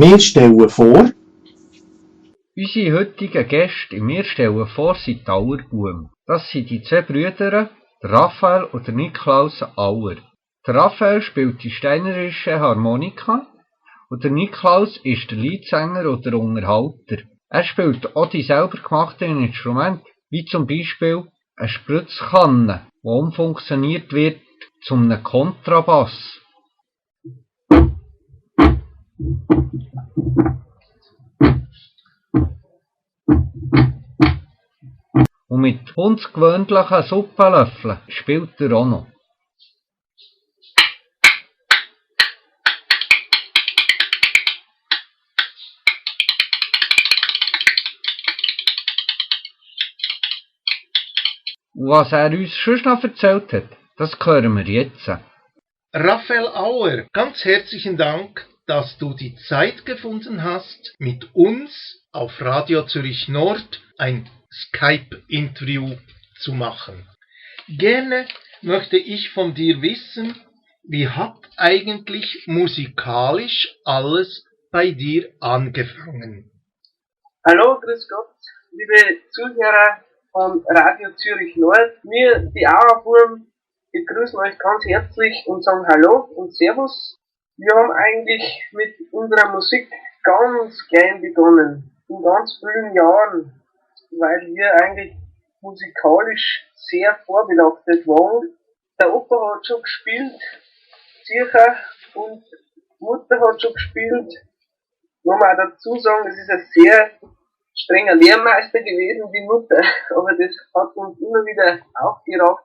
Mir stelle vor: Unsere heutigen Gäste in «Mir stelle vor» sind die Auerbuam. Das sind die zwei Brüder, der Raphael und der Niklaus Auer. Der Raphael spielt die steinerische Harmonika und der Niklaus ist der Leadsänger und der Unterhalter. Er spielt auch die selber gemachten Instrumente, wie zum Beispiel eine Spritzkanne, die umfunktioniert wird zu einem Kontrabass. Und mit hundsgewöhnlichen Suppenlöffeln spielt er auch noch. Und was er uns sonst noch erzählt hat, das hören wir jetzt. Raphael Auer, ganz herzlichen Dank, dass du die Zeit gefunden hast, mit uns auf Radio Zürich Nord ein Skype-Interview zu machen. Gerne möchte ich von dir wissen, wie hat eigentlich musikalisch alles bei dir angefangen? Hallo, grüß Gott, liebe Zuhörer von Radio Zürich Nord. Wir, die Auerbuam, begrüßen euch ganz herzlich und sagen Hallo und Servus. Wir haben eigentlich mit unserer Musik ganz klein begonnen, in ganz frühen Jahren, weil wir eigentlich musikalisch sehr vorbelastet waren. Der Opa hat schon gespielt, sicher, und Mutter hat schon gespielt. Muss man auch dazu sagen, es ist ein sehr strenger Lehrmeister gewesen, die Mutter, aber das hat uns immer wieder aufgerafft,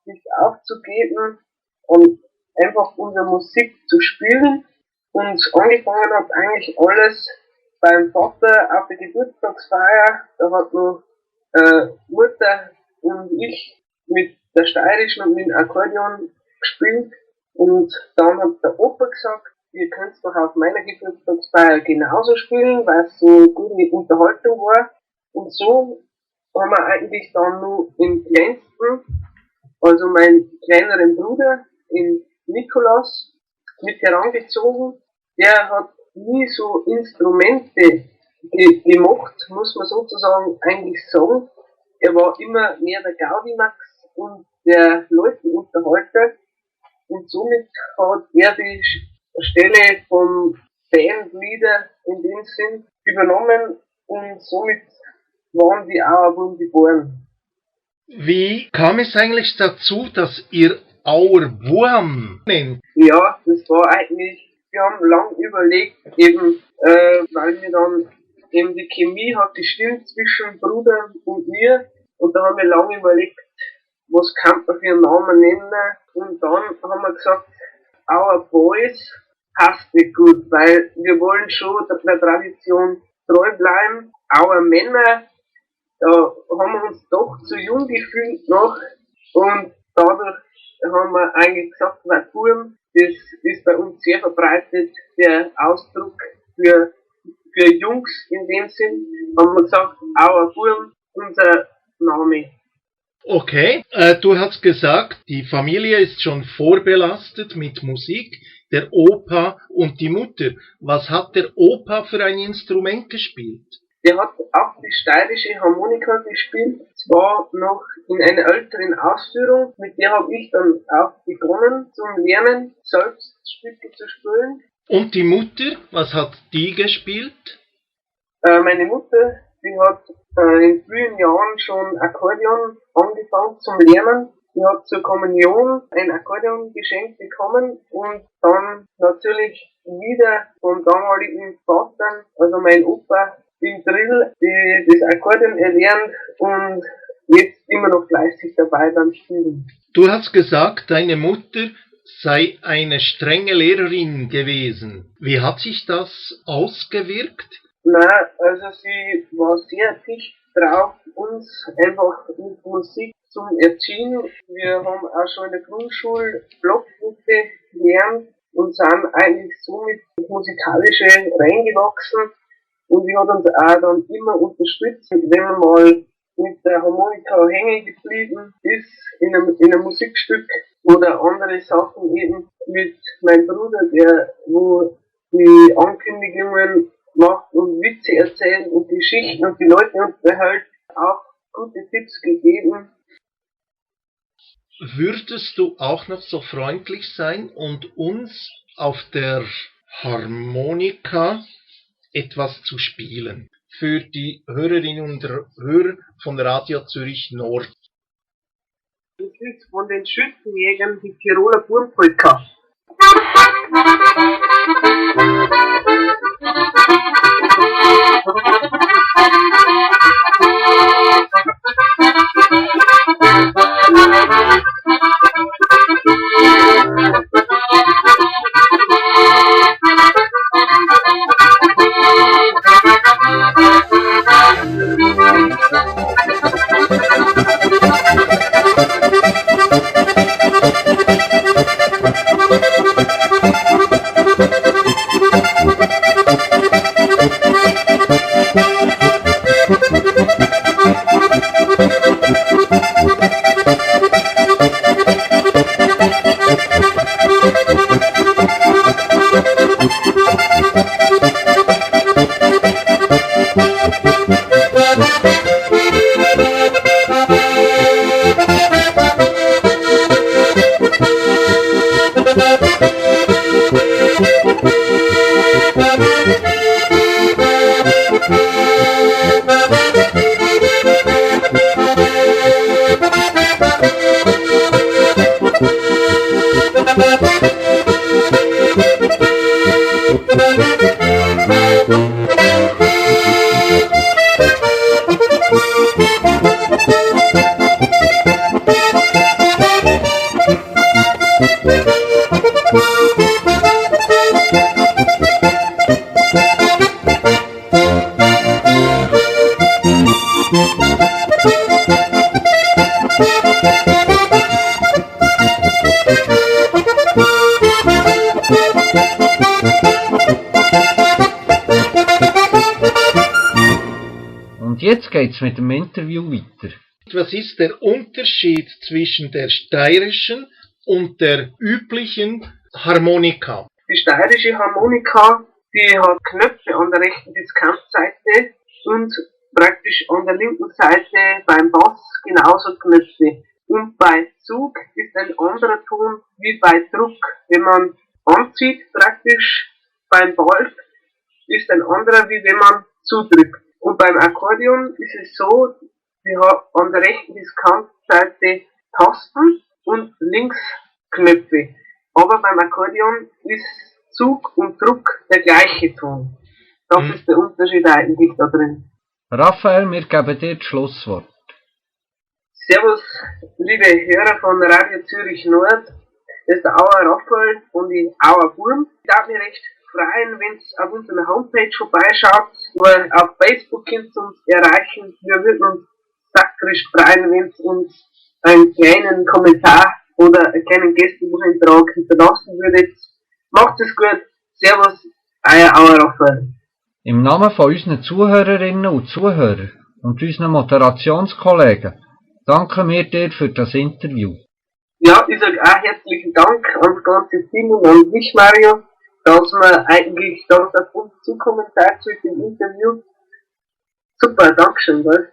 nicht aufzugeben und einfach unsere Musik zu spielen. Und angefangen hat eigentlich alles beim Vater auf der Geburtstagsfeier. Da hat noch Mutter und ich mit der steirischen und mit dem Akkordeon gespielt. Und dann hat der Opa gesagt, ihr könnt doch auf meiner Geburtstagsfeier genauso spielen, weil es so gute Unterhaltung war. Und so haben wir eigentlich dann nur im kleinsten, also meinen kleineren Bruder, den Nikolaus, mit herangezogen. Der hat nie so Instrumente gemacht, muss man sozusagen eigentlich sagen. Er war immer mehr der Gaudimax und der Leutenunterhalter. Und somit hat er die Stelle vom Bandleader in dem Sinn übernommen und somit waren die Auerbuam geboren. Wie kam es eigentlich dazu, dass ihr Auerbuam nennt? Ja, das war eigentlich, wir haben lang überlegt, eben, weil wir dann eben die Chemie hat gestimmt zwischen Bruder und mir, und da haben wir lange überlegt, was kann man für einen Namen nennen, und dann haben wir gesagt, Our Boys passt nicht gut, weil wir wollen schon der Tradition treu bleiben. Our Männer, da haben wir uns doch zu jung gefühlt noch, und dadurch haben wir eigentlich gesagt, weil Buam, das ist bei uns sehr verbreitet, der Ausdruck für Jungs in dem Sinn, haben wir gesagt, Our Buam, unser Name. Okay, du hast gesagt, die Familie ist schon vorbelastet mit Musik, der Opa und die Mutter. Was hat der Opa für ein Instrument gespielt? Der hat auch die steirische Harmonika gespielt, zwar noch in einer älteren Ausführung, mit der hab ich dann auch begonnen zum Lernen, selbst Stücke zu spielen. Und die Mutter, was hat die gespielt? Meine Mutter, die hat in frühen Jahren schon Akkordeon angefangen zum Lernen. Die hat zur Kommunion ein Akkordeon geschenkt bekommen und dann natürlich wieder vom damaligen Vater, also mein Opa, im Drill das Akkordeon erlernt und jetzt immer noch fleißig dabei beim Spielen. Du hast gesagt, deine Mutter sei eine strenge Lehrerin gewesen. Wie hat sich das ausgewirkt? Nein, also sie war sehr dicht drauf, uns einfach mit Musik zum Erziehen. Wir haben auch schon in der Grundschule Blockflöte gelernt und sind eigentlich somit ins Musikalische reingewachsen. Und sie hat uns auch dann immer unterstützt, wenn man mal mit der Harmonika hängen geblieben ist in einem Musikstück oder andere Sachen eben mit meinem Bruder, der wo die Ankündigungen macht und Witze erzählt und Geschichten und die Leute unterhält, auch gute Tipps gegeben. Würdest du auch noch so freundlich sein und uns auf der Harmonika etwas zu spielen? Für die Hörerinnen und Hörer von Radio Zürich Nord. Das ist von den Schützenjägern die Tiroler Buam-Polka. Und jetzt geht's mit dem Interview weiter. Was ist der Unterschied zwischen der steirischen und der üblichen Harmonika? Die steirische Harmonika, die hat Knöpfe an der rechten Diskantseite und praktisch an der linken Seite beim Bass genauso Knöpfe. Und bei Zug ist ein anderer Ton wie bei Druck. Wenn man anzieht, praktisch beim Balg, ist ein anderer, wie wenn man zudrückt. Und beim Akkordeon ist es so, wir haben an der rechten Diskantseite Tasten und links Knöpfe. Aber beim Akkordeon ist Zug und Druck der gleiche Ton. Das ist der Unterschied eigentlich da drin. Raphael, wir geben dir das Schlusswort. Servus, liebe Hörer von Radio Zürich Nord. Das ist der Auer Raphael von den Auer Buam. Ich darf mich recht freuen, wenn's auf unserer Homepage vorbeischaut oder auf Facebook könnt ihr uns erreichen. Wir würden uns sakrisch freuen, wenn's uns einen kleinen Kommentar oder einen kleinen Gästebucheintrag hinterlassen würdet. Macht es gut. Servus, euer Auer Raphael. Im Namen von unseren Zuhörerinnen und Zuhörern und unseren Moderationskollegen danken wir dir für das Interview. Ja, ich sag auch herzlichen Dank ans ganze Team und an dich, Mario, dass wir eigentlich da auf uns zukommen seid mit dem Interview. Super, Dankeschön, gell?